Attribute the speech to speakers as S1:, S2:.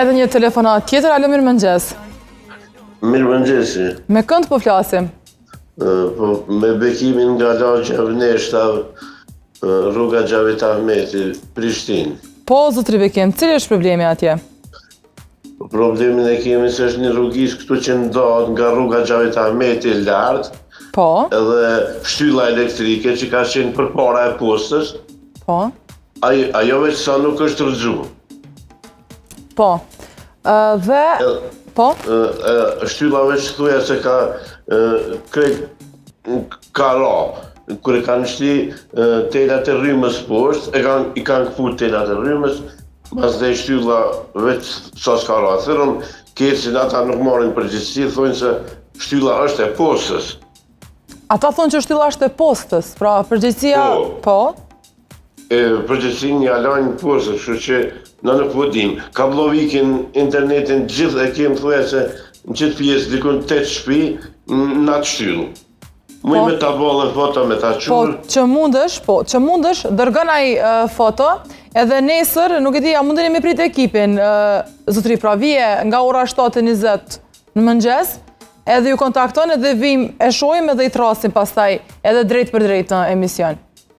S1: edhe një telefonatë tjetër, alo mirëmëngjes.
S2: Mirëmëngjesi.
S1: Me kënd po flasim?
S2: Po, me Bekimin nga lagja Vneshta, rruga Xhavit Ahmeti, Prishtinë.
S1: Po, zotri Bekim, cili është problemi atje?
S2: Po, problemin e kemi se është një rrugicë këtu që ndahet nga rruga Xhavit Ahmeti lart.
S1: Po.
S2: Edhe shtylla elektrike që ka qenë përpara e postës.
S1: Po.
S2: Ai, ajo veç sa nuk është rrëzu.
S1: Po. Dhe po?
S2: Shtylla veç thuja se ka krejt ka ra. Kur e kanë shti telat e rrymës poshtë, e kanë i kanë këput telat e rrymës, masandej shtylla veç sa s'ka ra. Thirrëm KEDS-in ata nuk marrin përgjegjësi, thonë se shtylla është e postës.
S1: Ata thonë që shtylla është e postës, pra përgjegjësia, po.
S2: po. E përgjegjësinë ia lajnë postës, kështu që na nuk po dim. Kabllovikin, internetin, gjithë e kemë thuja se në qëtë pjesë dikun 8 shpi, në atë shtyllë. Muj po. me ta bo dhe foto me ta çu.
S1: Po, që mundesh, po, që mundesh, dërgona foto, edhe nesër, nuk e di, a mundeni me prit ekipin, zotri, pra vije nga ora 7.20 në mëngjes, edhe ju kontakton edhe vim e shohim edhe i thrasim pastaj edhe drejtpërdrejt në emision.